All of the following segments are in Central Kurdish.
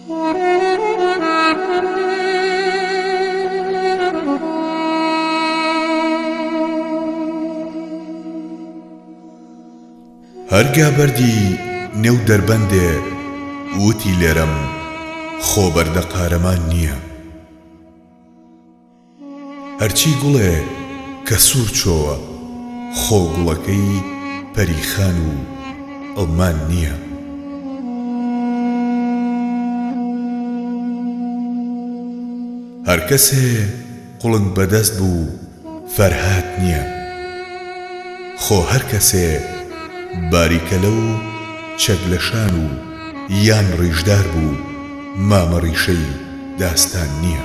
هەرگا بەردی نێو دەربەندێ وتی لێرەم خۆ بەردە قارەمان نییە. هەرچی گوڵێ کە سوور چۆوە خۆ گوڵەکەی پەریخان و ئەڵمان نییە. هەرکەسێ قوڵنگ بەدەست بوو فەرهاد نییە. خۆ هەرکەسێ باریکەلە و چەک لە شان و یان ڕیشدار بوو مامە ڕیشەی داستان نییە.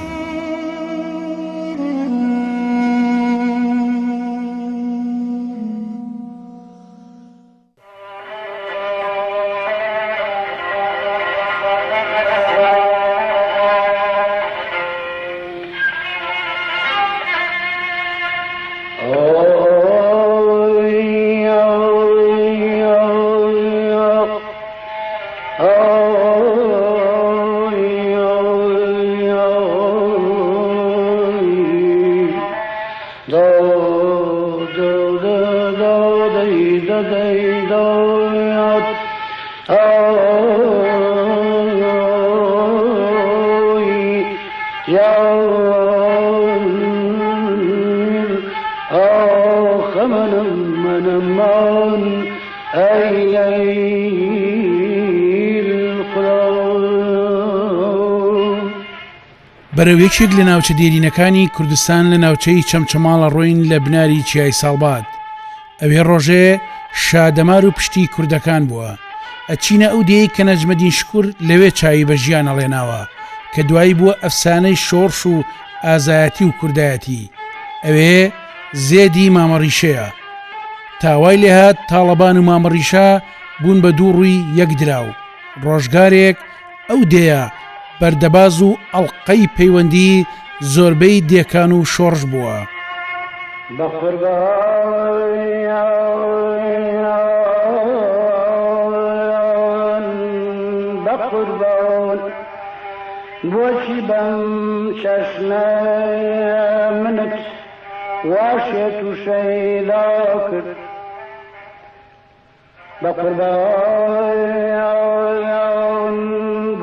بەرەو یەکێک لە ناوچە دێرینەکانی کوردستان لە ناوچەی چەمچەماڵ ئەڕۆین لە بناری چیای ساڵباد. ئەوێ ڕۆژێ شادەمار و پشتی کوردەکان بووە. ئەچینە ئەو دێیەی کە نەجمەدین شکور لەوێ چاوی بە ژیان هەڵێناوە، کە دوایی بووە ئەفسانەی شۆڕش و ئازایەتی و کوردایەتی. ئەوێ زێدی مامەڕیشەیە. تا وای لێهات تاڵەبان و مامەڕیشە بوون بە دوو ڕووی یەک دراو. ڕۆژگارێک ئەو دێیە بەردەباز و ئەڵقەی پەیوەندی زۆربەی دێکان و شۆڕش بووە. بەقوربان بۆچی بەم چەشنە منت وا شێت و شەیدا کرد؟ بەقوربان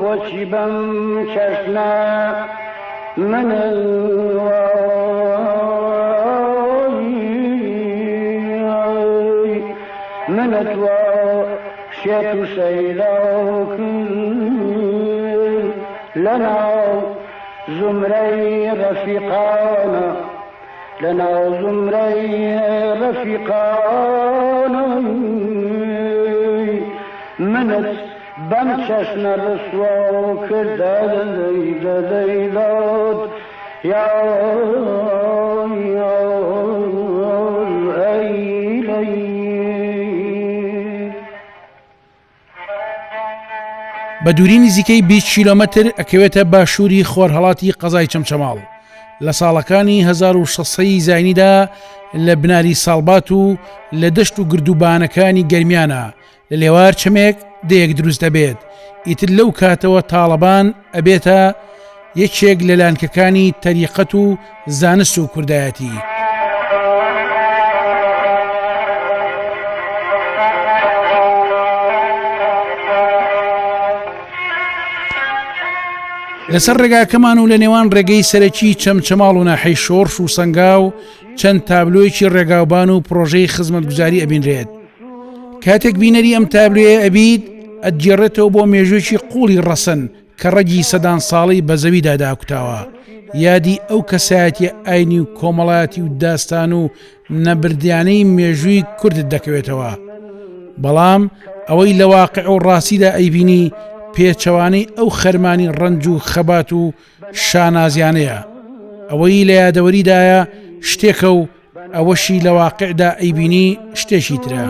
بۆچی بەم چەشنە منت منت وا شێت و شەیدا کرد لەناو زومرەی ڕەفیقانە لە ناو زومرەی ڕەفیقانم منت بەم چەشنە ڕسوا کرد دەدەی دەدەی داد یا ئەی لەی. بە دووری نزیکەی 20 کیلۆمەتر ئەکەوێتە باشووری خۆرهەڵاتی قەزای چەمچەماڵ لە ساڵەکانی 1600 زینیدا لە بناری ساڵبات و لە دەشت و گردوبانەکانی گەرمیانە لە لێوار چەمێک دەیەک دروست دەبێت ئیتر لەو کاتەوە تاڵەبان ئەبێتە یەکێک لە لانکەکانی تەریقەت و زانست و کوردایەتی. لەسەر ڕێگاکەمان و لە نێوان ڕێگەی سەرەکی چەمچەماڵ و ناحەی شۆڕش و سەنگاو چەند تابلۆیەکی ڕێگاوبان و پرۆژەی خزمەتگوزاری ئەبینرێت. کاتێک بینەری ئەم تابلۆیە ئەبیت ئەتگێڕێتەوە بۆ مێژوویەکی قوڵی ڕەسەن کە ڕەگی سەدان ساڵەی بە زەویدا داکوتاوە، یادی ئەو کەسایەتیە ئاینی و کۆمەڵایەتی و داستان و نەبردیانەی مێژووی کوردت دەکەوێتەوە. بەڵام ئەوەی لە واقع و ڕاستیدا ئەیبینی پێچەوانەی ئەو خەرمانی ڕەنج و خەبات و شانازیانەیە. ئەوەی لە یادەوەریدایە شتێکە و ئەوەشی لە واقعدا ئەیبینی شتێکی ترە.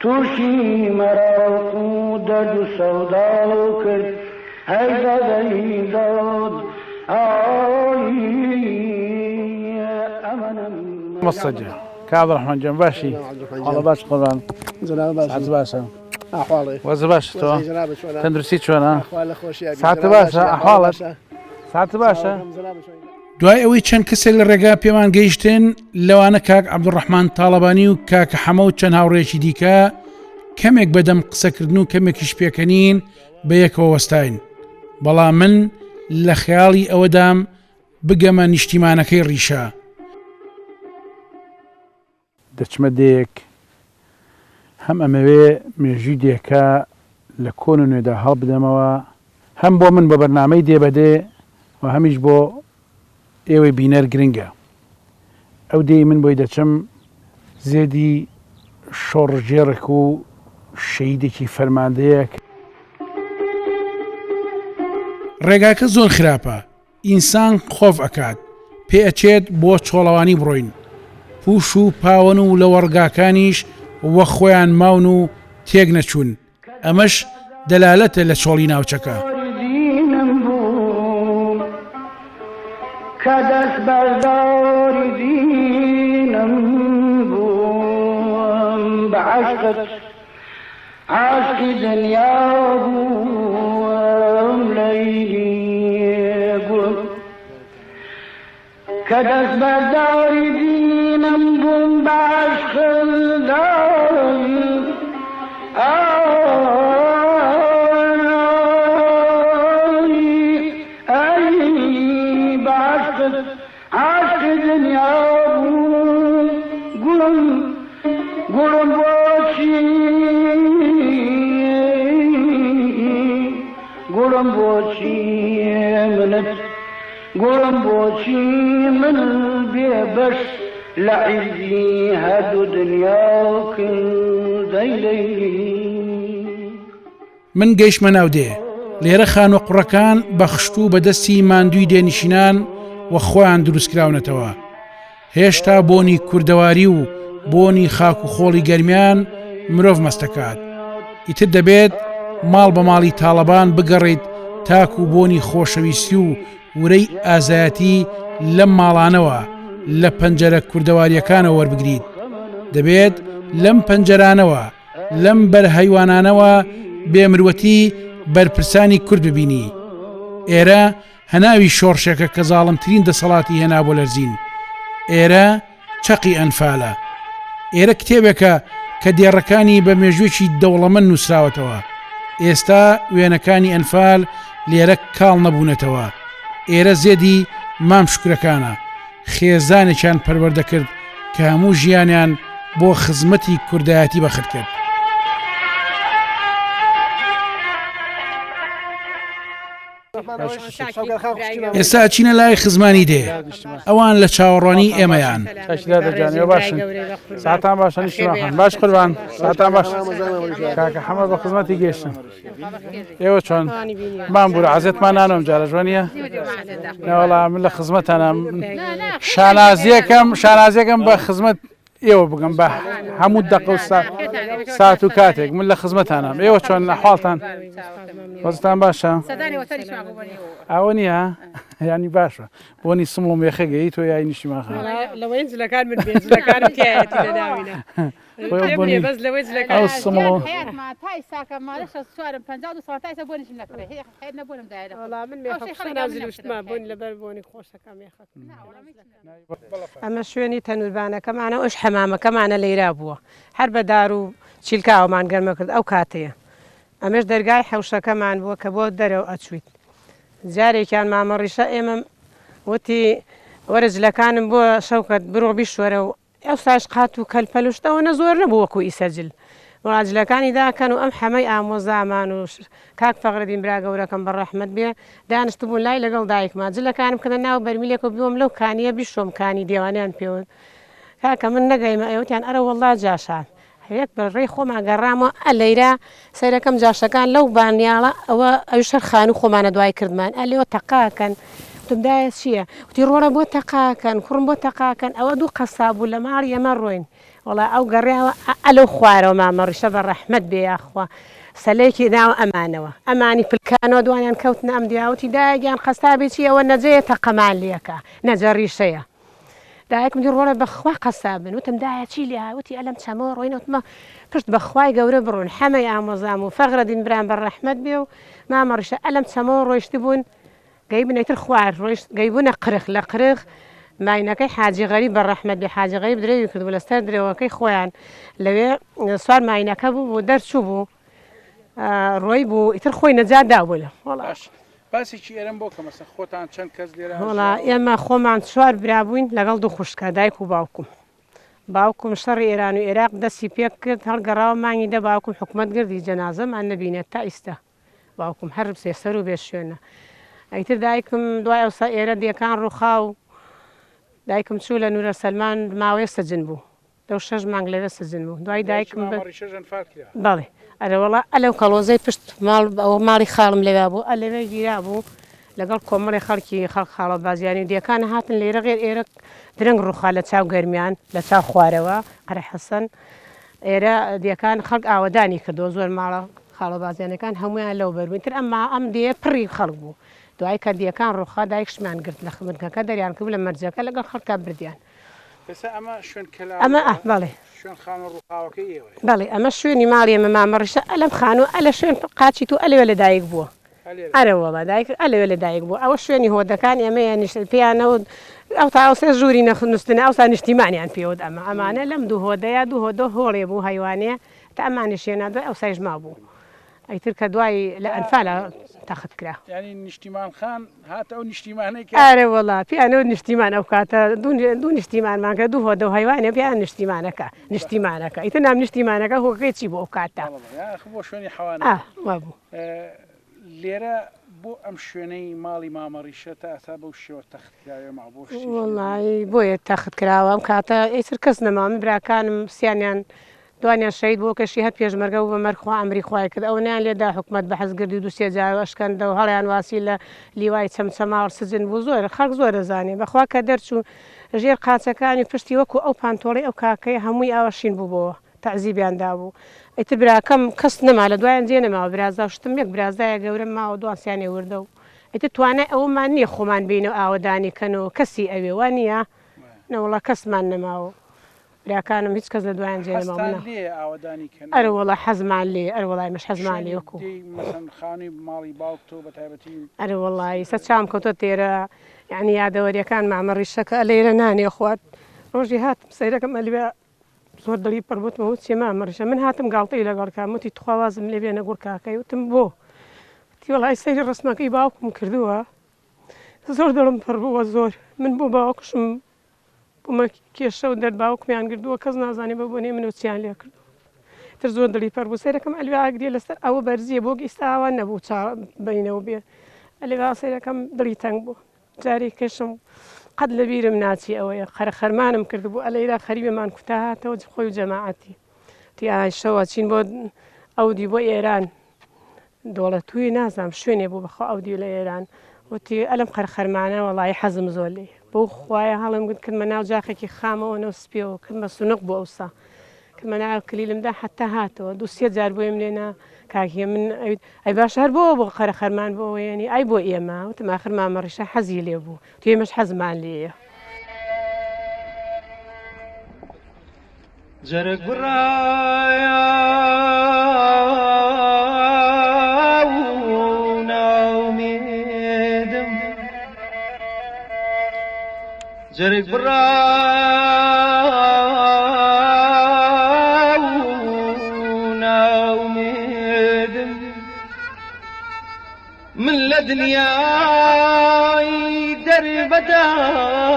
تووشی مەراق و دەرد و سەودا کرد هەی دادەی داد ئای ئەمەنم. مامۆستا گیان کاک عەبدولڕەحمان گیان باشی؟ وەڵا باش قوربان. جەناب باشی. سەعات باشە. ئەحواڵێ وەزع باشە تۆ وەزعی جەنابت چۆنە؟ تەندروستی چۆنە خوا لە خۆشیا بی ساتت جەناب باشە باشی ئەحواڵ ئەحواڵت باشە ساتت باشە چاوەکەم جەنابت چۆنی؟ دوای ئەوەی چەند کەسێک لە ڕێگا پێمان گەیشتن لەوانە کاک عەبدولڕەحمان تاڵەبانی و کاکە حەمە و چەند هاوڕێیەکی دیکە کەمێک بەدەم قسەکردن و کەمێکیش پێکەنین بە یەکەوە وەستاین بەڵام من لە خەیاڵی ئەوەدام بگەمە نیشتیمانەکەی ڕیشە. دەچمە دێیەک، هەم ئەمەوێ مێژووی دێکە لە کۆن و نوێدا هەڵبدەمەوە، هەم بۆ من بۆ بەرنامەی دێ بە دێ و هەمیش بۆ ئێوەی بینەر گرنگە. ئەو دێی من بۆی دەچم زێدی شۆڕشگێڕێک و شەهیدێکی فەرماندەیە کە. ڕێگاکە زۆر خراپە، ئینسان خۆف ئەکات، پێ ئەچێت بۆ چۆڵەوانی بڕۆین، پوش و پاوەن و لەوەڕگاکانیش وەک خۆیان ماون و تێک نەچوون، ئەمەش دەلالەتە لە چۆڵی ناوچەکە. عاشقی دنیا بووم لەیلی گوڵم کە دەستبەرداری دینم بووم بە عەشقم ئەی بە عەشقت عاشقی دنیا بووم گوڵم گوڵم بۆچی گوڵم بۆچی منت گوڵم بۆچی من بێ بەش لە عیزی هەردوو دنیا کردەی لەیلی. من گەیشتمە ناو دێ. لێرە خانووە قوڕەکان بە خشت و بە دەستی ماندووی دێنشینان و خۆیان دروستکراونەتەوە. هێشتا بۆنی کوردەواری و بۆنی خاک و خۆڵی گەرمیان مرۆڤ مەستەکات. ئیتر دەبێت ماڵ بە ماڵی تاڵەبان بگەڕێیت تاکو بۆنی خۆشەویستی و ورەی ئازایەتی لەم ماڵانەوە لە پەنجەرە کوردەوارییەکانەوە وەربگریت. دەبێت لەم پەنجەرانەوە، لەم بەر هەیوانانەوە بێ مروەتی بەرپرسانی کورد ببینی. ئێرە هەناوی شۆڕشێکە کە زاڵمترین دەسەڵاتی هێنا بۆ لەرزین. ئێرە چەقی ئەنفالە. ئێرە کتێبێکە کە دێڕەکانی بە مێژووێکی دەوڵەمەند نووسراوەتەوە. ئێستا وێنەکانی ئەنفال لێرە کاڵ نەبوونەتەوە. ئێرە زێدی مام شوکرەکانە. خێزانێکیان پەروەردە کرد کە هەموو ژیانیان بۆ خزمەتی کوردایەتی بەخت کرد. ئێستا ئەچینە لای خزمانی دێ ئەوان لە چاوەڕوانی ئێمەیان. ساتان باشە باش قوربان ساتان باش کاکە حەمە بە خزمەتی گەشتن. ئێوە چۆن مام بورە عزیەتمان نانۆم جارە جوان نییە نەوەڵا من لە خزمەتانم شانازیەکەم شانازیەکەم بە خزمەت ئێوە بگەم بە هەموو دەقە و سات و کاتێک من لە خزمەتانم ئێوە چۆن لە حاڵتان وەزتان باشە ئەوە نییە ینی باشە بۆنی سمڵ و مێخەگەی تۆ یای نیشتیمان لەوەی جلەکان من بێ جلەکانم تایەتی لە ناوینە ئەو سمڵ ئەمە شوێنی تەنوربانەکەمانە ئەوش حەمامەکەمانە لەیرا بووە هەر بە دار و چیلکە ئاومان گەرمە کرد ئەو کاتەیە ئەمەش دەرگای حەوشەکەمان بووە کە بۆ دەرەوە ئەچوویت جارێکیان مامە ڕیشە ئێمەم وتی وەرە جلەکانم بۆ شەوکەت بڕۆ بیشۆرە و ئەوساش قات و کەلپەل و شت ئەوەنە زۆر نەبوو وەکوو ئیسە جل وەڵا جلەکانی داکەن و ئەم حەمەی ئامۆزامان و کاک فەغرەدین برا گەورەکەم بە ڕەحمەت بێ دانیشتبوون لای لەگەڵ دایکما جلەکانم کردە ناو بەرمیلێک و بیوەم لەو کانییە بیشۆم کانی دێوانیان پێوت کاکە من نەگەیمە ئێوتیان ئەرە وەڵا جاشان یەک بە ڕێی خۆمان گەڕامەوە ئە لەیرا سەیرەکەم جاشەکان لەو بانیاڵە ئەوە ئەویش هەر خانوو خۆمانە دوای کردمان ئە لێوە تەقاکەن وتم دایە چییە وتی ڕۆڵە بۆ تەقاکەن کوڕم بۆ تەقاکەن ئەوە دوو قەساب بوو لە ماڵی ئێمە ڕۆین وەڵا ئەو گەڕیاوە ئە لەو خوارەوە مامە ڕیشە بە ڕەحمەت بێ یاخوا سەلێکی ناوە ئەمانەوە ئەمانی پلکانەوە دوانیان کەوتنە ئەم دیا وتی دایە گیان قەسابی چی ئەوە نەجەیە تەقەمان لێکا نەجە ڕیشەیە. دایکم دی ڕۆڵە بەخوا قەسابن وتم دایە چی لێ هات وتی ئەلەم چەمەوە ڕۆینە وتمە پشت بە خوای گەورە بڕۆن حەمەی ئامۆزام و فەغرەدین برام بە ڕەحمەت بێ و مامە ڕیشە ئەلەم چەمەوە ڕۆیشتبوون گەیبنە ئیتر خوار ڕۆیشت گەیبوونە قرخ لە قرخ ماینەکەی حاجی غەریب بە ڕەحمەت بێ حاجی غەریب درەوی کردبوو لەسەر درەوەکەی خۆیان لەوێ سوار ماینەکە بوو بوو دەرچوو بوو ڕۆی بوو ئیتر خۆی نەجات دابوو لە وەڵا. باش باسێکی ئێرەم بۆ کە مەسەن خۆتان چەند کەس لێرە وەڵا ژیاون؟ ئێمە خۆمان چوار برا بووین لەگەڵ دوو خوشکە دایک و باوکم باوکم شەڕی ئێران و ئێراق دەستی پێ کرد هەڵگەڕاوە مانگی دە باوکم حکومەت گردی جەنازەمان نەبینێت تا ئیستا باوکم هەر بێ سەر و بێ شوێنە ئیتر دایکم دوای ئەوسا ئێرە دێکان ڕووخا و دایکم چوو لە نورە سەلمان ماوەیە سجن بوو لەو شەش مانگ لەوێ سجن بوو دوای دایکم بە بەڵێ ئەرەوەڵا ئەلەو کەڵۆزەی پشت ماڵ ئەوە ماڵی خاڵم لەوێ بوو ئەلەوێ گیرا بوو لەگەڵ کۆمەڵی خەڵکی خەڵک خاڵە بازیانی و دێکان هاتن لێرە غێر ئێرە درەنگ ڕووخا لە چاو گەرمیان لە چاو خوارەوە قەرە حەسەن ئێرە دێکان خەڵک ئاوەدانی کردەوە زۆر ماڵە خاڵە بازیانەکان هەمویان لەو بەربوون تر ئەمما ئەم دێ پڕی خەڵک بوو دوای کە دێکان ڕووخا دایکشمان گرت لە خبنکەکە دەریان کرد لە مەرجەکە لەگەڵ خەڵکا بردیان ئێستا ئەمە شوێن کەلاوە ئەمە ئە بەڵێ. شوێن خانووە ڕووخاوەکەی ئێوەیە. بەڵێ ئەمە شوێنی ماڵی ئێمە مامە ڕیشە ئە لەم خانووە ئە لە شوێن قاچی تۆ ئەلەوێ لە دایک بووە. ئەلێرە. ئەرە وەڵا دایک ئەلەوێ لە دایک بووە ئەوە شوێنی هۆدەکان ئێمەیە نیشت پێیانەوە ئەو تا ئەوسا ژووری نەخ نوستنە ئەوسا نیشتیمانیان پێوت ئەمە ئەمانە لەم دوو هۆدەیە دوو هۆدە هۆڵێ بوو هەیوانێ تا ئەمانیش هێنا دوای ئەوسایش مابوو. ئیتر کە دوای لە ئەنفالا تەخت کرا. یانی نیشتیمان خان هاتە ئەو نیشتیمانەی کە. ئەرێ وەڵا پێیان وت نیشتیمان ئەو کاتە دوو نیشتیمانمان کرد دوو هۆدە و هەیوانێ پێیان نیشتیمانەکە نیشتیمانەکە ئیتر نام نیشتیمانەکە هۆکەی چی بوو ئەو کاتە. بەڵێ بەڵێ ئاخ بۆ شوێنی حەوانە. ئا وابوو. لێرە بۆ ئەم شوێنەی ماڵی مامە ڕیشە تا ئێستا بەو شێوە تەخت کراوێ ماوە بۆ شتێکی لێ وەڵایی بۆیە تەخت کراوە ئەم کاتە ئیتر کەس نەما من براکانم سیانیان دوانیان شەهید بوو کەشی هەر پێشمەرگە بوو بە مەرگ خوا ئەمری خوای کرد ئەونەیان لێ دا حکومەت بەحس گردی و دوو سێ جار و ئەشکەندە و هەڵیان واسی لە لیوای چەمچەماڵ سجن بوو زۆر خەڵک زۆر دەزانێ بەخوا کە دەرچوو ژێر قاچەکانی پشتی وەکو ئەو پانتۆڵەی ئەو کاکەیە هەمووی ئاوا شین بووبۆوە تەعزیبیان دابوو ئیتر براکەم کەس نەما لە دوایان جێ نەماوە برازا و شتم یەک برازایە گەورەم ماوە دوان سیانێ وردە و ئیتر توانای ئەوەمان نییە خۆمان بێینەوە ئاوەدانی کەنەوە کەسی ئەوێ وا نییە نەوەڵا کەسمان نەماوە براکانم هیچ کەس لە دوایان جێ نەماوە حەزتان لێیە ئاوەدانی کەنەوە؟ ئەرەوەڵا حەزمان لێیە ئەرەوەڵا ئێمەش حەزمان لێیە وەکو. شوێنی دێی مەسەن خانووی ماڵی باوکتەوە بە تایبەتی. ئەرەوەڵا ئیستا چاوم کەوتۆتە ئێرە یانی یادەوەریەکان مامە ڕیشەکە لێرە نانی ئەخوارد ڕۆژی هاتم سەیرەکەم ئەلوێ زۆر دڵی پڕ بوو وتم ئەوە چیە مامە ڕیشە من هاتم گاڵتەی لەگەڵ کام وتی تخوا وازم لێ بێنە گوڵ کاکەی وتم بۆ وتی وەڵای سەیری ڕەسمەکەی باوکم کردووە زۆر دڵم پڕ بووە زۆر من بۆ باوکشم بوومە کێشە و دەرد باوکمیان گردووە کەس نازانێ بە بۆنەی منەوە چیان لێ کردووە تر زۆر دڵی پەر بوو سەیرەکەم ئەلوێ ئاگریە لەسەر ئەوە بەرزیە بۆ ئیستا ئاوا نەبوو چا بینەوە بێ ئەلێ سەیرەکەم دڵی تەنگ بوو جارێ کەشم قەت لە بیرم ناچی ئەوەیە قەرە خەرمانم کردبوو ئەلەیرا خەریبەمان کوتا هاتەوە خۆی و جەماعەتی تی ئای شەوە چین بۆ ئەودی بۆ ئێران دۆڵەتووی نازانم شوێنێ بوو بەخوا ئەودیو لە ئێران وتی ئەلم قەرخەرمانە وەڵایی حەزم زۆر لێی بەو خوایە هەڵم گرت کردمە ناو جاخێکی خامەوە نەو سپیەوە کردمە سنوق بۆ ئەوسا کردمە ناو کلیلم دا حتا هاتەوە دوو سێ جار بۆیم لێنا کاک هێمن ئەویت ئەی باشە هەر بۆ بۆ قەرەخەرمان بۆ ئەوەیەنی ئای بۆ ئێمە وتم ئاخر مامە ڕیشە حەزی لێ بوو وتی ئێمەش حەزمان لێیە. جەرگ بڕایە و ناومێدم جەرگ بڕایە و ناومێدم من لە دنیای دەربەدار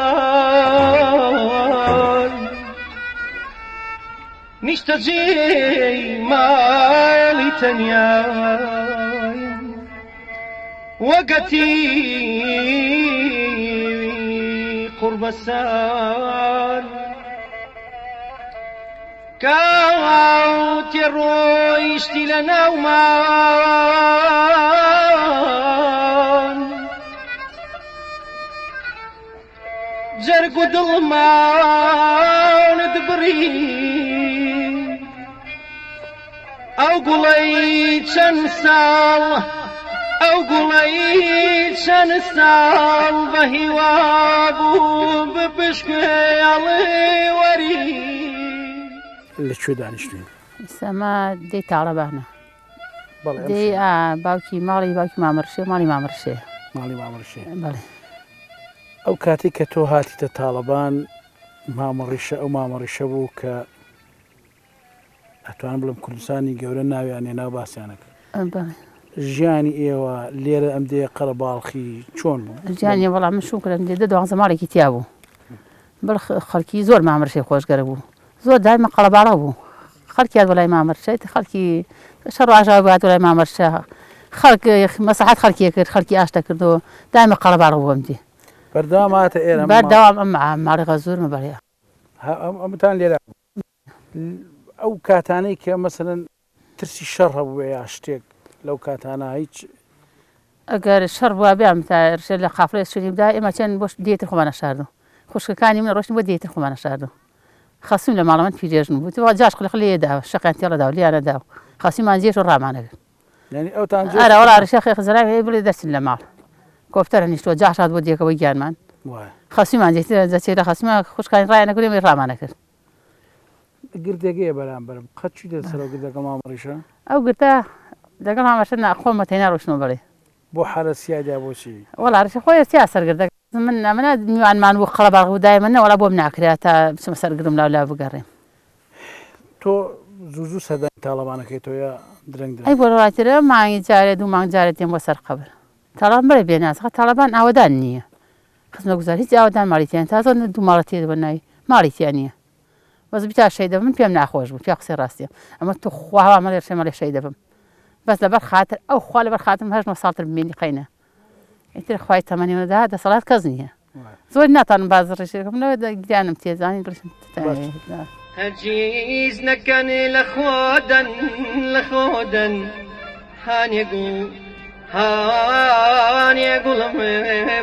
نیشتەجێی ماڵی تەنیایم وەگەتی قوڕبەسەر کاوتێ ڕۆیشتی لە ناومان جەرگ و دڵمانت بڕی ئەو گوڵەی چەند ساڵ ئەو گوڵەی چەند ساڵ بە هیوا بوو بپشکێ ئەڵێ وەری. لە کوێ دانیشتوین؟ ئێستا ئەمە دێی تاڵەبانە. بەڵێ ئەم دێی شوێنە. ئا باوکی ماڵی باوکی مامەڕشێ ماڵی مامەڕشێ. ماڵی مامەڕشێ. بەڵێ. ئەو کاتەی کە تۆ هاتیتە تاڵەبان مامەڕیشە ئەو مامەڕیشە بوو کە ئەتوانم بڵێم کوردستانی گەورە ناویان هێنا و باسیان ئەکرد. بەڵێ. ژیانی ئێوە لێرە ئەم دێیە قەرەباڵخی چۆن بوو؟ ژیانی وەڵا من شووم کرد ئەم دێ دە دوانزە ماڵێکی تیا بوو. بەڵێ خەڵکی زۆر مامەڕیشەی خۆشگەرە بوو. زۆر دایمە قەڵەباڵغ بوو. خەڵکی هات بۆ لای مامەڕیشە ئیتر خەڵکی شەڕ و ئاژاوە بوو هات بۆ لای مامەڕیشە. خەڵک مەسڵەحەت خەڵکی ئەکرد خەڵکی ئاشت ئەکردەوە. دایمە قەڵەباڵغ بوو ئەم دێ. بەردەوام هاتە ئێرە ئەم ماڵە؟ بەردەوام ئەم ماڵی غەزوورمە بەڵێ. ئەمتان لێرە ئەو کاتانەی کە مەسەلەن ترسی شەڕ هەبووێ یا شتێک لەو کاتانە هیچ. ئەگەر شەڕ بوابێ تا ڕشێ لە قافڵەی سوری بدا ئێمە چێن بۆ دێتر خۆمان ئەشاردو خوشکەکانی من ڕۆشتن بۆ دێتر خۆمان ئەشاردو خەسوم لە ماڵە من پیرێژن بوو تۆ جاش قلق لێ دا شەقیان تێڵە دا و لێیانە دا و خەسومان جێش و ڕامانەگرت یانی ئەوتان جێش ئەرە وەڵا ڕشێ خێ خزرای هەیە بڵێ دەرچن لە ماڵ کۆپتەرە نیشتوە جاش هات بۆ دێکەوەی گیانمان وایە خەسومان جێتر دەچێ لە خەسومان خوشکانی ڕایانەکرد ئێمەی ڕامانەکرد. گردێک هەیە بەرامبەرم قەت چویتە سەر ئەو گردە لەگەڵ مامە ڕیشە؟ ئەو گردە لەگەڵ مامە ڕیشە نا خۆم بە تەنیا ڕۆیشتمە بەڵێ. بۆ حەرە سیای دا بۆچی؟ وەڵا ڕیشە خۆی سیا سەر گردەکە من ئەمنە میوانمان بوو قەڵەباڵغ بوو دایمە نە وەڵا بۆم ناکرا تا بچمە سەر گردم لاو لاو بگەڕێم. تۆ زوو زوو سەردانی تاڵەبانەکەی تۆ یا درەنگ درەنگ؟ ئەی بۆ ڕاترە مانگی جارێ دوو مانگ جارێ دێم بۆ سەر قەبر. تاڵەبان بەڵێ بێناز خە تاڵەبان ئاوەدان نییە خزمەتگوزار هیچ ئاوەدان ماڵی تیا نیە تازە دوو ماڵە تێ بە ناوی ماڵی تیا نییە بەس بیتا شەی دەبم من پێم ناخۆش بوو پیا قسەی ڕاستیە ئەمە توخوا هەوا مەڵێ شەی مەڵێ شەی دەبم بەس لەبەر خاتر ئەو خوا لەبەر خاترم هەشت نۆ ساڵتر بمێنی قەینە ئیتر خوای تەمەنی مندا دەسەڵات کەس نییە زۆر ناتوانم باز ڕیشەکەم لەوە گریانم تێزانی ڕیشم هەرگیز نەکەن لە خۆدەن لە خۆدەن هانێ گوڵ هانێ گوڵم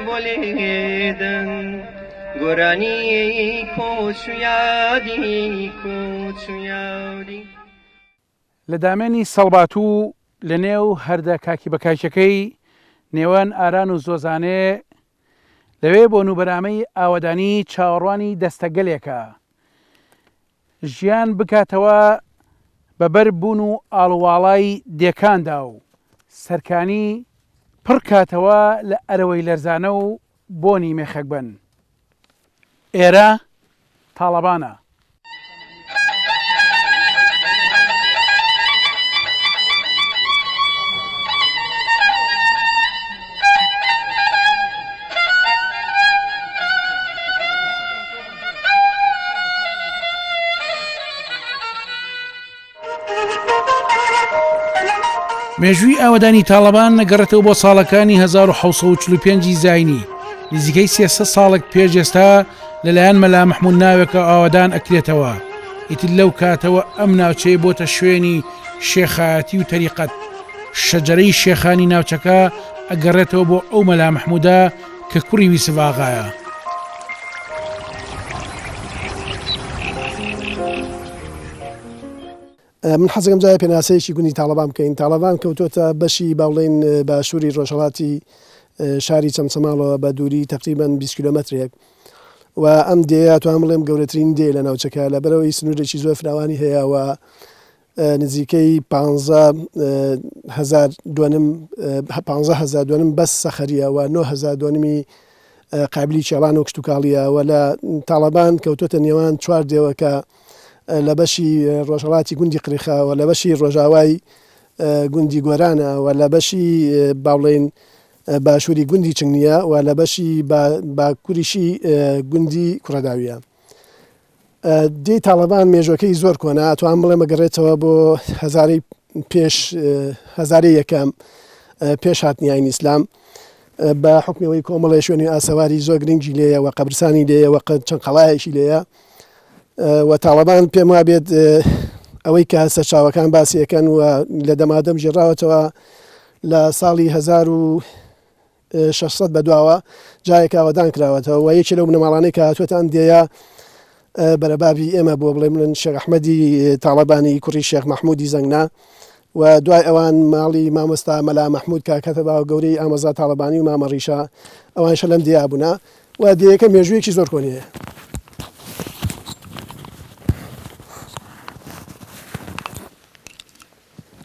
بۆ لێدەن گۆرانی کۆچ و یادی کۆچ و یادی. لە دامێنی سەڵباتوو لە نێو هەردە کاکی بەکاکیەکەی نێوان ئاران و زۆزانێ لەوێ بۆنوبەرامەی ئاوەدانی چاوەڕوانی دەستەگەلێکە ژیان بکاتەوە بە بەر بوون و ئاڵوواڵای دێکاندا و سەرکانی پڕ کاتەوە لە ئەرەوەی لەرزانە و بۆنی مێخەکبەن. ئێرە تاڵەبانە. مێژووی ئاوەدانی تاڵەبان نەگەڕێتەوە بۆ ساڵەکانی 1945 زینی نزیکەی 300 ساڵێک پێش ئێستا لەلایەن مەلا مەحمود ناوێکە ئاوەدان ئەکرێتەوە ئیتر لەو کاتەوە ئەم ناوچەیە بۆتە شوێنی شێخایەتی و تەریقەت شەجەرەی شێخانی ناوچەکە ئەگەڕێتەوە بۆ ئەو مەلا مەحمودە کە کوڕی ویسف ئاغایە. من حەزەکەم جارێ پێناسەیەکی گوندی تاڵەبان بکەین. تاڵەبان کەوتۆتە بەشی با بڵێین باشووری ڕۆژهەڵاتی شاری چەمچەماڵەوە بە دووری تەقریبەن 20 کیلۆمەترێک و ئەم دێیە توانم بڵێم گەورەترین دێ لە ناوچەکە لەبەرەوەی سنوورێکی زۆر فراوانی هەیە و نزیکەی پانزە هەزار دۆنم پانزە هەزار دۆنم بەس سەخەریە و 9 هەزار دۆنمی قابلی کێڵان و کشتوکاڵیە و لە تاڵەبان کەوتۆتە نێوان چوار دێوە کە لە بەشی ڕۆژهەڵاتی گوندی قریخە و لە بەشی ڕۆژاوای گوندی گۆرانە و لە بەشی با بڵێین باشووری گوندی چنگنیە و لە بەشی باکووریشی گوندی کوڕەداویە. دێی تاڵەبان مێژوەکەی زۆر کۆنە ئەتوانم بڵێم ئەگەڕێتەوە بۆ هەزارەی پێش هەزارەی یەکەم پێش هاتنی ئاینی ئیسلام بە حکمەوەی کۆمەڵی شوێنی ئاسەواری زۆر گرنگی لێیە و قەبرسانی لێیە و چەند قەڵایەکی لێیە و تاڵەبان پێم وابێت ئەوەی کە سەرچاوەکان باسیەکەن و لە دەمادەم ژێڕاوەتەوە لە ساڵی 1600 بەدواوە جارێک ئاوەدان کراوەتەوە و یەکێ لەو بنەماڵانەی کە هاتووەتە ئەم دێیە بەرەبابی ئێمە بووە بڵێ من شێخ ئەحمەدی تاڵەبانی کوڕی شێخ مەحموودی زەنگنا. و دوای ئەوان ماڵی مامۆستا مەلا مەحمود کاکەتە باوە گەورەی ئامۆزا تاڵەبانی و مامە ڕیشە ئەوانیشە لەم دێیا بوونە و دێیەکە مێژوویەکی زۆر کۆنی هەیە.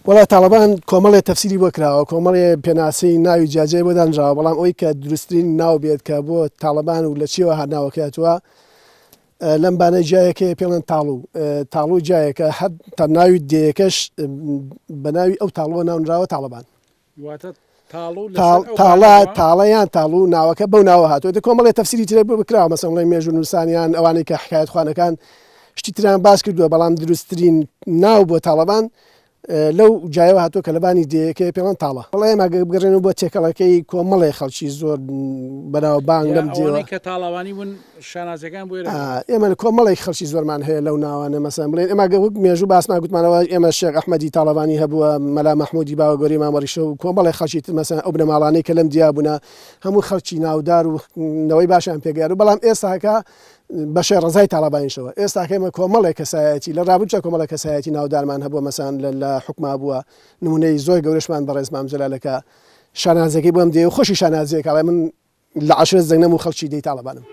وەڵا تاڵەبان کۆمەڵێ تەفسیری بۆ کراوە کۆمەڵێ پێناسەی ناوی جیاجیای بۆ دانراوە بەڵام ئەوەی کە دروستترین ناو بێت کە بۆ تاڵەبان و لە چیەوە هات ناوەکەی هاتووە لەم بانە جیایەکەیە پێڵێن تاڵو تاڵو جایەکە هەر تا ناوی دێیەکەش بە ناوی ئەو تاڵوە ناونراوە تاڵەبان. واتە تاڵو لەسەر ئەو تاڵە بانەوە؟ تاڵە یان تاڵو ناوەکە بەو ناوە هاتووە ئیتر کۆمەڵێ تەفسیری ترە بۆ کراوە مەسەڵەن بڵێن مێژوونووسان یان ئەوانەی کە حکایەتخوانەکان شتی تریان باس کردووە بەڵام دروستترین ناو بۆ تاڵەبان لەو جایەوە هاتووە کە لەبانی دێیەکەیە پێڵێن تاڵە. بەڵێ ئێمە گەر بگەڕێینەوە بۆ تێکەڵەکەی کۆمەڵێ خەڵکی زۆر بەناوبانگ یا لەم دێوە. ئەوانەی کە تاڵاوانی بوون شانازیەکان بۆ ئێرە بوون. ئێمە کۆمەڵێک خەڵکی زۆرمان هەیە لەو ناوانە مەسەلەن بڵێین ئێمە گەر وەک مێژوو باسمان گوتمانەوە ئێمە شێخ ئەحمەدی تاڵەبانی هەبووە مەلا مەحموودی باوەگەورەی مامەڕیشە و کۆمەڵێک خەڵکی تر مەسەلەن ئەو بنەماڵانەی کە لەم دیا بوونە هەموو خەڵکی ناودار و نەوەی باشیان پێگەیاند بەڵام ئێستاکە بە شێخ ڕەزای تاڵەبانیشەوە ئێستاکە ئێمە کۆمەڵێک کەسایەتی لە ڕابردوودا کۆمەڵێک کەسایەتی ناودارمان هەبووە مەسەلەن لە حوکما بووە نموونەی زۆر گەورەشمان بەڕێز مام جەلالە کە شانازیەکەی بۆم دێ و خۆشی شانازیەکە ئەڵێ من لە عەشرەت زەنگنەم و خەڵکی دێی تاڵەبانم.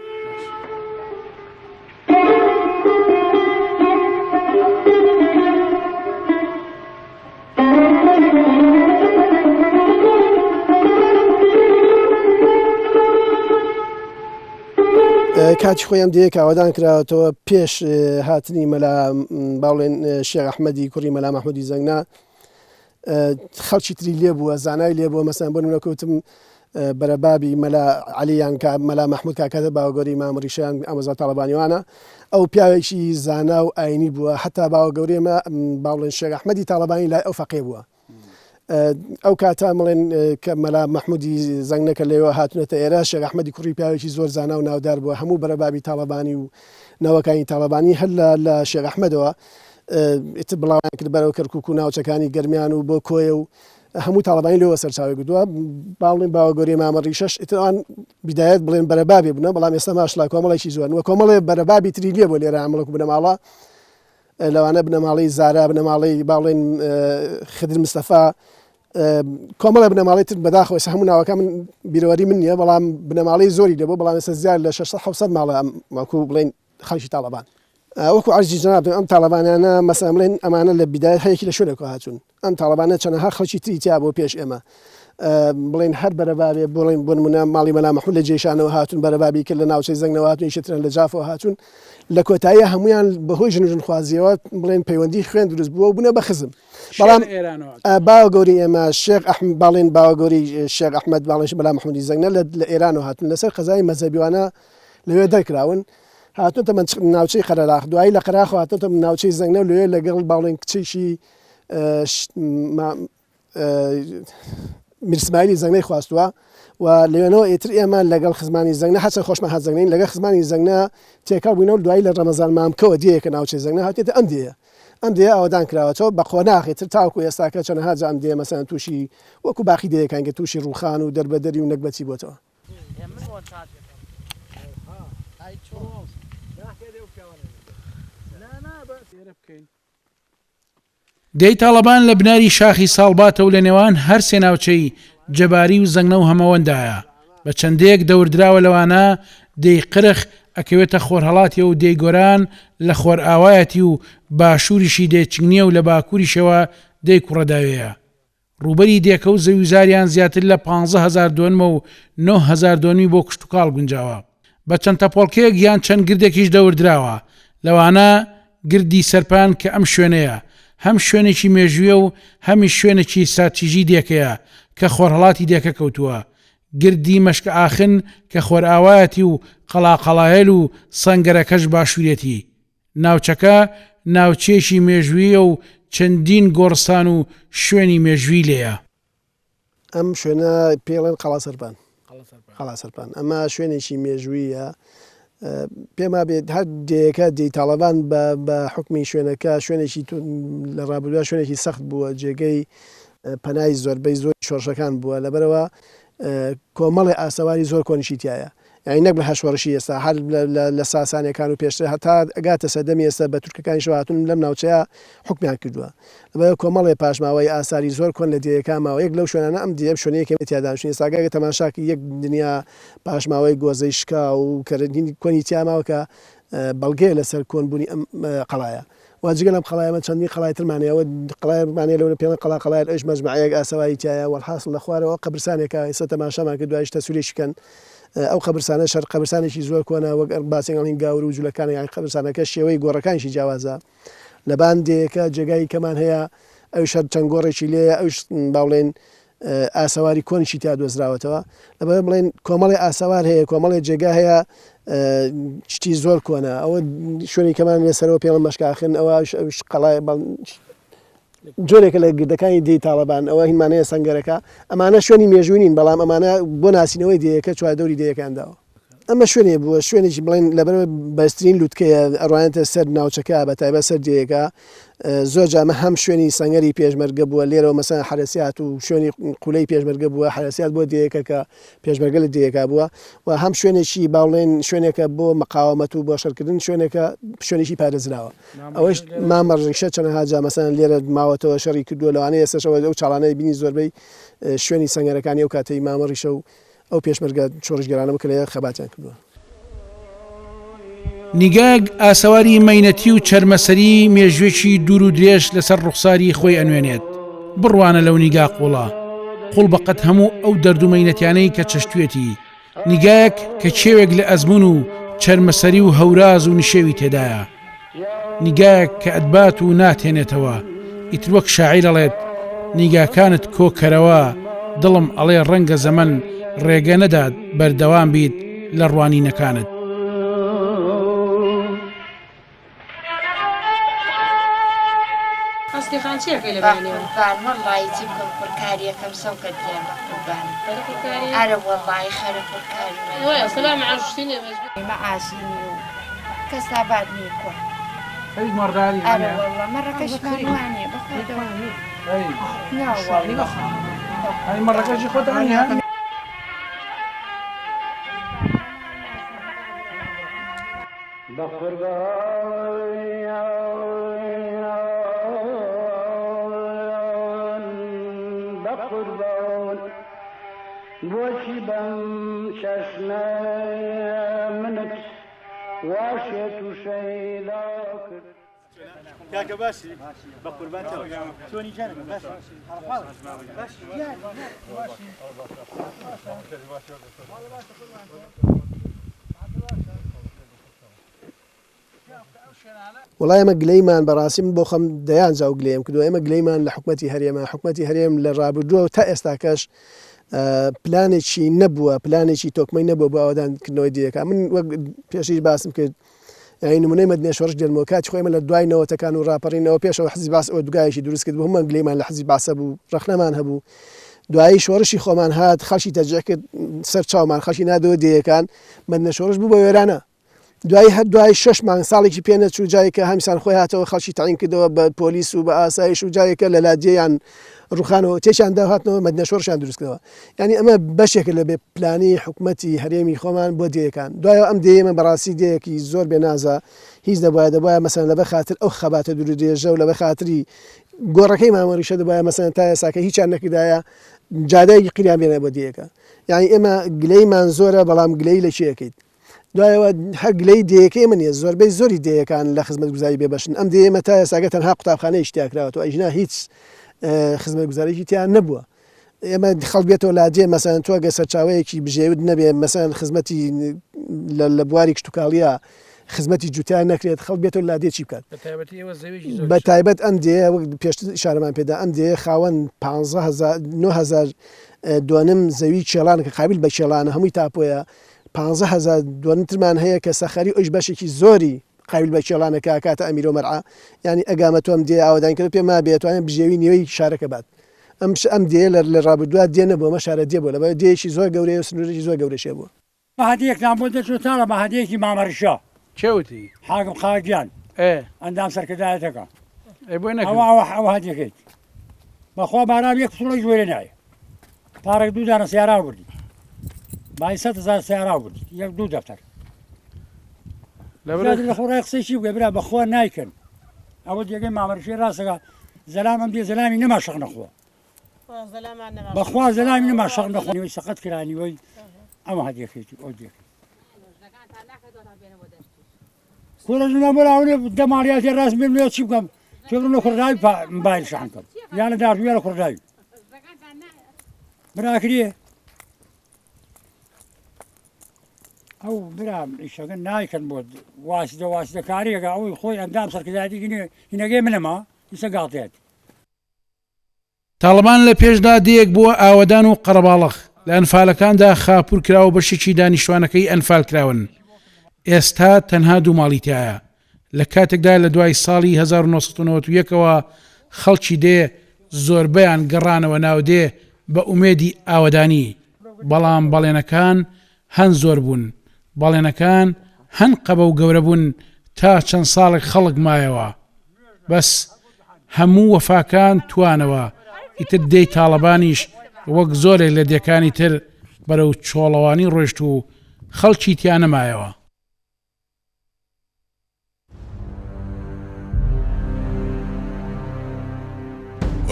کاتی خۆی ئەم دێیە کە ئاوەدان کراوەتەوە پێش هاتنی مەلا باڵێن شێخ ئەحمەدی کوڕی مەلا مەحمودی زەنگنا خەڵکی تری لێ بووە زانای لێ بووە مەسەن بۆ نمونە کەوتم بەرەبابی مەلا عەلیان کە مەلا مەحمود کاکەتە باوەگەوری مام ڕیشەیان ئامۆزا تاڵەبانیوانە ئەو پیاوێکی زانا و ئاینی بووە حتا باوەگەورەی مە باڵێن شێخ ئەحمەدی تاڵەبانی لای ئەو فەقێ بووە ئەو کاتە مڵێن کە مەلا مەحمودی زەنگنەکە لەوێوە هاتونەتە ئێرە شێخ ئەحمەدی کوڕی پیاوێکی زۆر زانا و ناودار بووە هەموو بەرەبابی تاڵەبانی و نەوەکانی تاڵەبانی هەر لە شێخ ئەحمەدەوە ئیتر بڵاویان کرد بەرەو کەرکوک و ناوچەکانی گەرمیان و بۆ کۆیە و هەموو تاڵەبانی لەوە سەرچاوی گرتووە باڵین باوەگۆری مامە ڕیشەش ئیتر ئەوان بیدایەت بڵێن بەرەبابێ بوونە بەڵام ئێستا ماشڵا کۆمەڵێکی زۆرن و کۆمەڵێ بەرەبابی تری لێ بۆ لێرە ئەمڵک بنەماڵە لەوانە بنەماڵەی زارا، بنەماڵەی با بڵێین خدر مستەفا، کۆمەڵێ بنەماڵەی تر بەداخەوە ئێستا هەموو ناوەکان من بیرەوەری من نییە بەڵام بنەماڵەی زۆری لێبوو بەڵام ئێستا زیاد لە 600 700 ماڵە ئەم وەکو بڵێین خەڵکی تاڵەبان وەکو عەرزی جەنابتم ئەم تاڵەبانانە مەسەلەن بڵێن ئەمانە لە بیدایەت هەیەکی لە شوێنێکەوە هاتوون ئەم تاڵەبانە چەنەها خەڵکی تری تیا بۆ پێش ئێمە بڵێن هەر بەرەبابێ بڵێن بۆ نمونە ماڵی مەلا مەحمود لە جێشانەوە هاتوون بەرەبابی کرد لە ناوچەی زەنگنەوە هاتوون یەکێ تران لە جافەوە هاتوون لە کۆتایی هەمویان بەهۆی ژن و ژنخوازیەوە بڵێن پەیوەندی خوێن دروست بووە و بوونە بە خزم بەڵام باوە گەوری ئێمە شێخ ئەحمد باڵێن باوە گەوری شێخ ئەحمد باڵێن مەلا محمودی زەنگنە لە ئێرانەوە هاتوون لەسەر قەزای مەزهەبیوانە لەوێ دەرکراون هاتوونەتە ناوچەی قەرەلاخ دوایی لە قەراخەوە هاتوونەتە ناوچەی زەنگنە و لەوێ لەگەڵ باڵێن کچێکی میرسمایلی زەنگنەی خواستووە و لەوێنەوە ئیتر ئێمە لەگەڵ خزمانی زەنگنە هەرچەند خۆشمان هەر زەنگنەین لەگەڵ خزمانی زەنگنە تێکەڵ بووینەوە دوایی لە ڕەمەزان مامکەوە دێیەکە ناوچەی زەنگنە هاتێتە ئەم دێیە ئەم دێیە ئاوەدان کراوەتەوە بە قۆناغی تر تاوەکو ئێستاکە چەنەها جا ئەم دێیە مەسەلەن تووشی وەکو باقی دێیەکان کە تووشی ڕووخان و دەربەدەری و نەگبەتی بۆتەوە. دێی تاڵەبان لە بناری شاخی ساڵباتە و لە نێوان هەر سێ ناوچەی جەباری و زەنگنە و هەمەوەندایە. بە چەند دێیەک دەوردراوە لەوانە دێی قرخ ئەکەوێتە خۆرهەڵاتیەوە و دێی گۆران لە خۆرئاوایەتی و باشووریشی دێی چنگنیە و لە باکووریشەوە دێی کوڕەداوێیە. ڕووبەری دێکە و زەویوزاریان زیاتر لە 15 هەزار دۆنمە و 9000 دۆنمی بۆ کشتوکاڵ گونجاوە. بە چەند تەپۆڵکەیەک یان چەند گردێکیش دەوردراوە، لەوانە گردی سەرپان کە ئەم شوێنەیە، هەم شوێنێکی مێژوویە و هەمیش شوێنێکی ستراتیژی دێکەیە کە خۆرهەڵاتی دێکە کەوتووە. گردی مەشکئاخن کە خۆرئاوایەتی و قەڵاقەڵایەل و سەنگەرەکەش باشوورێتی. ناوچەکە ناوچەیەکی مێژووییە و چەندین گۆڕستان و شوێنی مێژووی لێیە. ئەم شوێنە پێی ئەڵێن قەڵا سەرپان. قەڵا سەرپان ئەمە شوێنێکی مێژوویە پێم وابێت هەر دێیەکە دێی تاڵەبان بە بە حوکمی شوێنەکە شوێنێکی لە ڕابردووە شوێنێکی سەخت بووە جێگەی پەنای زۆربەی زۆری شۆڕشەکان بووە لەبەرەوە کۆمەڵێ ئاسەواری زۆر کۆنیشی تایە. یانی نەک بە هەر شۆڕشی ئێستا هەر لە ساسانیەکان و پێشتر هەتا ئەگاتە سەردەمی ئێستا بە تورکەکانیشەوە هاتوون لەم ناوچەیە حوکمیان کردووە. لەبەرئەوە کۆمەڵێ پاشماوەی ئاساری زۆر کۆن لە دێیەکان ماوە یەک لەو شوێنانە ئەم دێیە شوێنەیە کە ئێمە تیا دانیشتوین ئێستا گەر تەماشا کەی یەک دنیا پاشماوەی گۆزەی شکاو و کەرەنتینی کۆنی تیا ماوە کە بەڵگەیە لەسەر کۆن بوونی ئەم قەڵایە. و جگە لەم قەڵایە ئێمە چەندین قەڵای ترمان هەیە ئەوە قەڵایەکمان هەیە لەوە پێڵێن قەڵا قەڵایەک ئەویش مەجمەعەیەک ئاسەواری تیایە وەلحاسڵ لە خوارەوە قەبرسانێکە ئێستا تەماشامان کرد دوایش تەسویرێکی کەن ئەو قەبرسانە شەر قەبرسانێکی زۆر کۆنە وەک باسێک ئەڵین گاور و جولەکانە یانی قەبرسانەکە شێوەی گۆڕەکانیشی جیاوازە لەبان دێیەکە جێگای کەمان هەیە ئەویش هەر چەند گۆڕێکی لێیە ئەویش با بڵێین ئاسەواری کۆنیشی تیا دۆزراوەتەوە لەبەر بڵێن کۆمەڵی ئاسەوار هەیە کۆمەڵی جێگا هەیە شتی زۆر کۆنە ئەوە شوێنی کەمان لەسەرەوە پێڵم مەشکاخن ئەوە ئەوش قەڵای جۆرێکە لە گردەکانی دێی تاڵەبان ئەوە هینمانەیە سەنگەرەکە ئەمانە شوێنی مێژووی نین بەڵام ئەمانە بۆ ناسینەوەی دێیەکە چواردەوری دێیەکەیان داوە. ئەمە شوێنێ بووە شوێنێکی بڵێن لەبەر بەرزترین لوتکەیە ئەڕوانێتە سەر ناوچەکە بە تایبەت سەر دێیەکە زۆر جامە هەم شوێنی سەنگەری پێشمەرگە بووە لێرەوە مەسەن حەرەسیات و شوێنی قولەی پێشمەرگە بووە حەرەسیات بۆ دێیەکە کە پێشمەرگە لە دێیەکە بووە و هەم شوێنێکی باڵێن شوێنێکە بۆ مقاومەت و بۆ شەرکردن شوێنێکە شوێنێکی پارێزراوە. ئەوەش مامە ڕیشە چەنەها جا مەسەلەن لێرە ماوەتەوە شەڕی کردووە لەوانەیە ئێستاش ئەوە ئەو چاڵانەی بینی زۆربەی شوێنی سەنگەرەکانی ئەو کاتەی مامە ڕیشە و ئەو پێشمەرگە شۆڕشگێرانە بوو کە لێرە خەباتیان کردووە. نیگایەک ئاسەواری مەینەتی و چەرمەسەری مێژووێکی دوور و درێژ لەسەر ڕوخساری خۆی ئەنوێنێت. بڕوانە لەو نیگا قووڵە، قووڵ بەقەد هەموو ئەو دەرد و مەینەتیانەی کە چەشتویەتی. نیگایەک کە کێوێک لە ئەزموون و چەرمەسەری و هەوراز و نشێوی تێدایە. نیگایەک کە ئەتبات و ناتهێنێتەوە. ئیتر وەک شاعیر ئەڵێت، نیگاکانت کۆ کەرەوە، دڵم ئەڵێ ڕەنگە زەمەن ڕێگە نەدات بەردەوام بیت لە ڕوانینەکانت. هەستی خان چی ئەکەی لە بەیانیەوە؟ بەقوربان وەڵڵاهی چی بکەم پڕکاریەکەم سەوکەت گیان بەقوربانت ئەرە وەڵڵاهی خەرە پڕکاری وایە سەلام عاشتی نیە بەس مەعاشی نیە و کەسابات نیە کوا خەریک مەڕداری ئەرە وەڵڵا مەڕەکەشمان وانیە بەخوا نا وەڵڵا ئەی مەڕەکەشی خۆتان نیە؟ بەقوربان بەقوربان بۆچی بەم چەشنە منت وا شێت و شەیدا کرد. کاکە باشی بەقوربان چۆنی گیانم باشی باشی وەڵا ئێمە گلەیمان بەڕاستی من بۆ خۆم دەیان جاو گلەیم کردووە ئێمە گلەیمان لە حکومەتی هەرێمە حکومەتی هەرێم لە ڕابردووە تا ئێستاکەش پلانێکی نەبووە پلانێکی تۆکمەی نەبووە بۆ ئاوادانکردنەوەی دێیەکە من وەک پێشیش باسم کرد یانی نمونەی مەدنێ شۆڕش دێنمەوە کاتی خۆی ئێمە لە دوای نەوەتەکان و ڕاپەڕینەوە پێشەوە حزبی بەعس ئۆردوگایەکی دروست کرد بوو هەموومان گلەیمان لە حزبی بەعسە بوو ڕەخنەمان هەبوو دوایی شۆڕشی خۆمان هات خەڵکی تەرجیح کرد سەر چاومان خەڵکی نادەوە دێیەکان مەدنە شۆڕش بوو بە وێرانە دوایی هەر دوای شەش مانگ ساڵێکی پێ نەچوو جارێکە هەمسان خۆی هاتەوە خەڵکی تەعین کردەوە بە پۆلیس و بە ئاسایش و جارێکە لە لادێیان ڕوخانەوە تێکیان دا هاتنەوە مەدنە شۆڕشیان دروست کردەوە یعنی ئەمە بەشێکە لە بێ پلانی حکومەتی هەرێمی خۆمان بۆ دێیەکان دوایەوە ئەم دێیەمە بەڕاستی دێیەکی زۆر بێ نازە هیچ نەبوایە دەبوایە مەسەلەن لەبەر خاتر ئەو خەباتە دوور و درێژە و لەبەر خاتری گۆڕەکەی مامە ڕیشە دەبوایە مەسەلەن تا ئێستاکە هیچیان نەکردایە جادەیەکی قیریان بێنایە بۆ دێیەکە یعنی ئێمە گلەیمان زۆرە بەڵام گلەیی لە کێ ئەکەیت دوایەوە هەر گلەیی دێیەکە ئێمە نییە زۆربەی زۆری دێیەکان لە خزمەتگوزاری بێبەشن ئەم دێیەمە تا ئێستاکە تەنها قوتابخانەیەکی تیا کراوەتەوە ئەیژنا هیچ خزمەتگوزاریی تیا نەبووە ئێمە خەڵک بێتەوە لادێ مەسەلەن تۆ گەر سەرچاوەیەکی بژێوت نەبێ مەسەلەن خزمەتی لە بواری کشتوکاڵیە خزمەتی جوتیار نەکرێت خەڵک بێتەوە لادێ چی بکات بە تایبەت ئەم دێیە وەک پێشتر ئیشارەمان پێدا ئەم دێیە خاوەن 15 9000 دۆنم زەوی کێڵان کە قابل بە کێڵانە هەمووی تاپۆیە 15000 دۆنم ترمان هەیە کە سەخەری ئەوش بەشێکی زۆری قابل بە کێڵانە کە ئەکاتە ئەمیرۆ مەرعا یانی ئەگامە تۆ ئەم دێیە ئاوەدان کردو پێم وابێ ئەتوانێ بژێوی نیوەی شارەکە بات ئەم ئەم دێیە لە لە ڕابردووا دێ نەبوو ئەمە شارە دێ بووە لەبەر دێیەکی زۆر گەورەیە و سنوورێکی زۆر گەورەشی هەبووە. مەهەدیەکتان بۆ دەچوو تاڵە مەهەدیەکی مامە ڕیشە. کێ وتی؟ حاکم قاوە گیان. ئێ. ئەندام سەرکردایەتەکە. ئەی بۆی نەکرد؟ ئەوە ئەوە ئەوە هەدیەکەیت. بەخوا بارام یەک پسوڵەیش وەرێ نایە. پارەک دوو دانە سیارە بردی. بای 100 هەزار سیارا برد یەک دوو دەفتەر لە خۆڕای قسەی چی بکە برا بەخوا نایکەن ئەوە جێگەی مامەرشی ڕاستەکە زەلام ئەم دێ زەلامی نەما شەق نەخۆ بەخوا زەلامی نەما شەق نەخۆ نیوەی سەقەت کرانیوەی ئەمە هەدیەکەیت ئەو دێکەی کورە ژنە بەراونێ دە ماڵیاتی ڕاست بێم لێ چی بکەم تۆ بڕم لە کوڕداوی مبایل شەحن کەم یا لە داردوو یا لە کوڕداوی براکرێ ئەو برام ئیشەکە نایکەن بۆ واسدە واسدە کارێکە ئەوەی خۆی ئەندام سەرکردایەتی هینەگەی منەما ئیسە گاڵتێت تاڵەبان لە پێشدا دێیەک بووە ئاوەدان و قەرەباڵغ، لە ئەنفالەکاندا خاپوور کرا و بەشێکی دانیشتوانەکەی ئەنفال کراون، ئێستا تەنها دوو ماڵی تیایە، لە کاتێکدا لە دوای ساڵی 1991 ەوە خەڵکی دێ زۆربەیان گەڕانەوە ناو دێ بە ئومێدی ئاوەدانی، بەڵام بەڵێنەکان هەن زۆر بوون، بەڵێنەکان هەن قەبە و گەورە بوون تا چەند ساڵێک خەڵک مایەوە بەس هەموو وەفاکان توانەوە ئیتر دێی تاڵەبانیش وەک زۆرێک لە دێکانی تر بەرەو چۆڵەوانی ڕۆیشت و خەڵکی تیا نەمایەوە.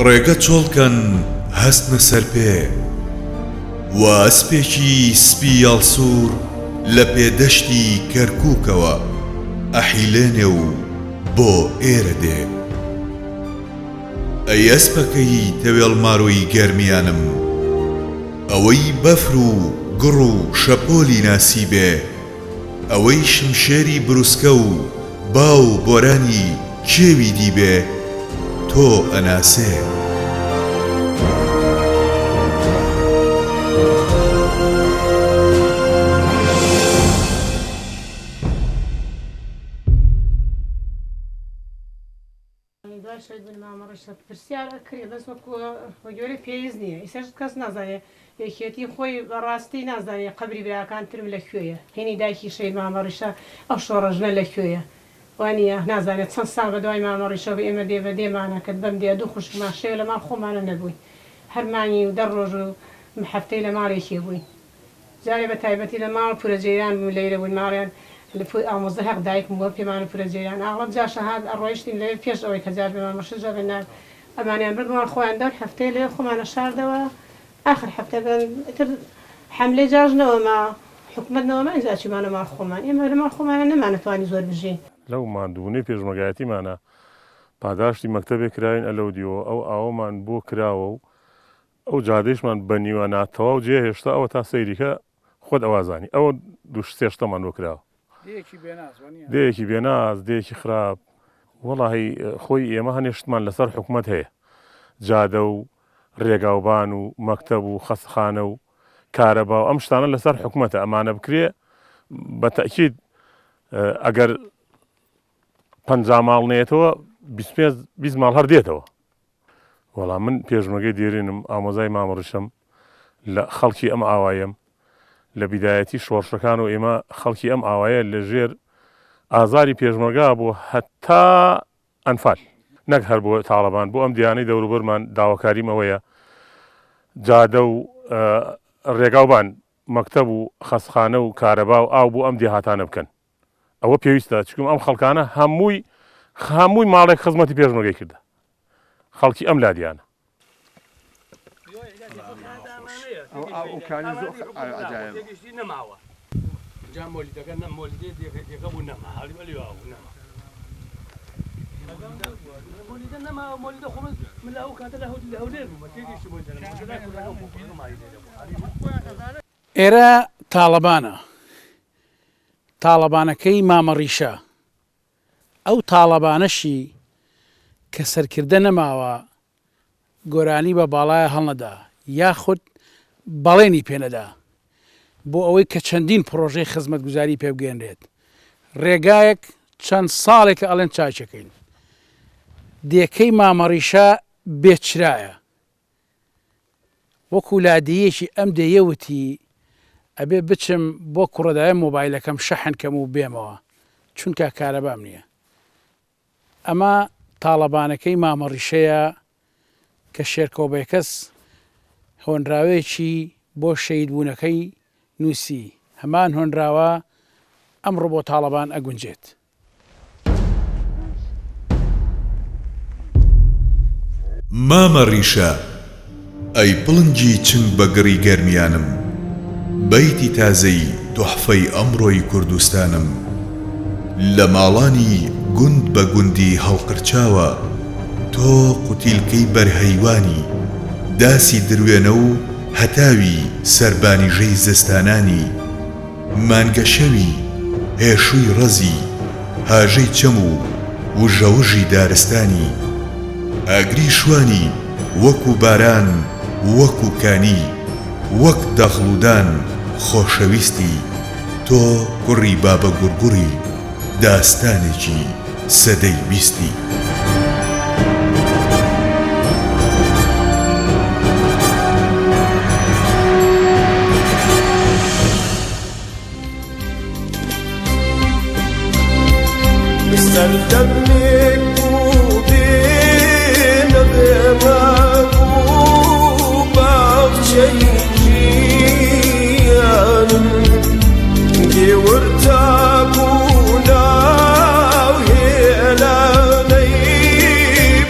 ڕێگە چۆڵ کەن هەستنە سەر پێ. وا ئەسپێکی سپی یاڵسوور لە پێدەشتی کەرکووکەوە ئەحیلێنێ و بۆ ئێرە دێ. ئەی ئەسپەکەی تەوێڵمارۆی گەرمیانم، ئەوەی بەفر و گوڕ و شەپۆلی ناسیبێ، ئەوەی شمشێری بروسکە و با و بۆرانی کێوی دیبێ تۆ ئەناسێ. دوای شەهید بوونی مامە ڕەشە پرسیار ئەکرێ بەس وەکو بە گوێرەی پێویست نییە ئیسەش کەس نازانێ یەکێتی خۆی بە ڕاستی نازانێ قەبری براکان ترم لە کوێیە هینی دایکی شەهید مامە ڕیشە ئەو شۆڕەژنە لە کوێیە وانییە نازانێ چەند ساڵ بە دوای مامە ڕیشەوە بە ئێمە دێ بە دێمان ئەکرد بەم دێ دوو خوشکمان شەوێ لە ماڵ خۆمانە نەبووین هەر مانگی و دە ڕۆژ و هەفتەی لە ماڵێکێ بووین جارێ بە تایبەتی لە ماڵ پورە جەیران بووین لەیرە بووین ماڵیان لە پور ئامۆزە هەق دایکم بووە پێمان پورە جەیران ئاغڵەب جاشە هات ئەڕۆیشتین لەوێ پێش ئەوەی کە جاش بێمان مەشە جا بێ نار ئەمانیان برد ماڵ خۆیان دەر هەفتەیە لەوێ خۆمانە شاردەوە ئاخر هەفتە بە ئیتر حەملەی جاش نەوەما حکومەت نەوەما ئینجا ئەچوومانە ماڵ خۆمان ئێمە لە ماڵ خۆمانە نەمانەتوانی زۆر بژین. لەو ماندووبوونەی پێشمەرگایەتیمانا پاداشتی مەکتەبێک کراوین ئەلەودیوە ئەو ئاوەمان بۆ کراوە و ئەو جادەیشمان بە نیوە ناتەواو جێ هێشتا ئەوە تا سەیریکە خۆت ئەوازانی ئەوە دوو سێ شتەمان بۆ کراوە. دێیەکی بێناز وەنیە؟ دێیەکی بێناز دێیەکی خراپ وەڵاهی خۆی ئێمە هەنێ شتمان لەسەر حکومەت هەیە جادە و رێگاوبان و مەکتەب و خەستخانە و کارەبا و ئەم شتانە لەسەر حکومەتە ئەمانە بکرێ بە تەئکید ئەگەر 50 ماڵ نێتەوە 25 20 ماڵ هەر دێتەوە وەڵا من پێشمەرگەی دێرینم، ئامۆزای مام ڕیشەم، لە خەڵکی ئەم ئاوایەم، لە بیدایەتی شۆڕشەکان و ئێمە خەڵکی ئەم ئاوایە لە ژێر ئازاری پێشمەرگا بوو هەتا ئەنفال. نەک هەر بۆ تاڵەبان، بۆ ئەم دێیانەی دەوروبەرمان داواکاریم ئەوەیە جادە و ڕێگاوبان، مەکتەب و خەستخانە و کارەبا و ئاو بۆ ئەم دێهاتانە بکەن. ئەوە پێویستە چکم ئەم خەڵکانە هەمووی هەمووی ماڵێک خزمەتی پێشمەرگەی کردە خەڵکی ئەم لادیانە. ئێرە تاڵەبانە تاڵەبانەکەی مامە ڕیشە ئەو تاڵەبانەشی کە سەرکردە نەماوە گۆرانی بە باڵایا هەڵنەدا یاخود بەڵێنی پێنەدا بۆ ئەوەی کە چەندین پڕۆژەی خزمەتگوزاری پێبگەیەنرێت ڕێگایەک چەند ساڵێکە ئەڵێن چاکیەکەین دێکەی مامەڕیشە بێ چرایە وەکو لادێیەکی ئەم دێیە وتی ئەبێ بچم بۆ کوڕەدایەم مۆبایلەکەم شەحن کەم و بێمەوە چونکا کارەبام نیە ئەمە تاڵەبانەکەی مامە ڕیشەیە کە شێرکۆ بێکەس هۆنراوەیەکی بۆ شەهید بوونەکەی نووسی، هەمان هۆنراوە ئەمڕۆ بۆ تاڵەبان ئەگونجێت. مامە ڕیشە، ئەی پڵنگی چنگ بە گڕی گەرمیانم، بەیتی تازەی توحفەی ئەمڕۆی کوردستانم، لە ماڵانی گوند بە گوندی هەڵقرچاوە، تۆ قوتیلکەی بەر هەیوانی، داسی دروێنە و هەتاوی سەربانیژەی زستانانی، مانگەشەوی هێشووی ڕەزی هاژەی چەم و وژەوژی دارستانی ئاگری شوانی وەکوو باران وەکوو کانی وەک دەغڵودان خۆشەویستی تۆ کوڕی بابەگوڕگوڕی داستانێکی سەدەی بیستی. سەردەمێک بوو بێ نەبێ بوو باخچەی ژیانم گێور تا بوو ناو هێلانەی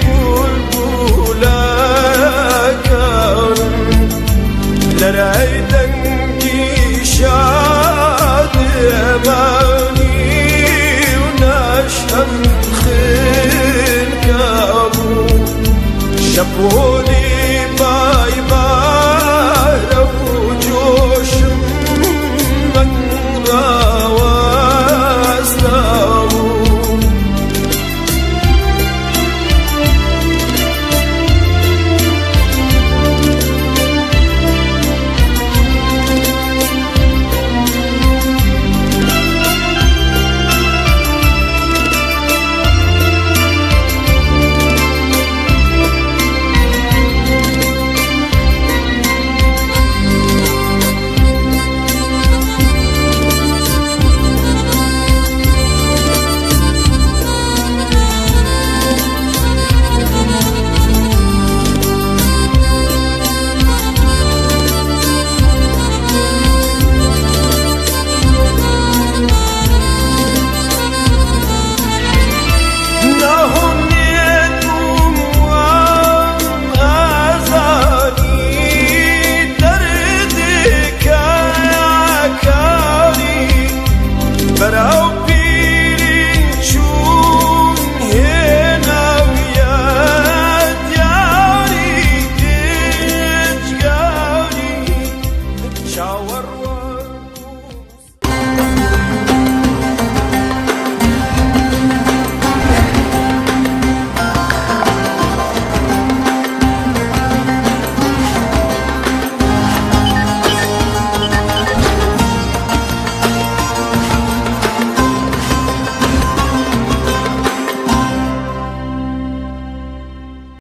بولبولەکانم لەرای دەنگی شادمانی و ناشتم خنکابوو شەپۆل.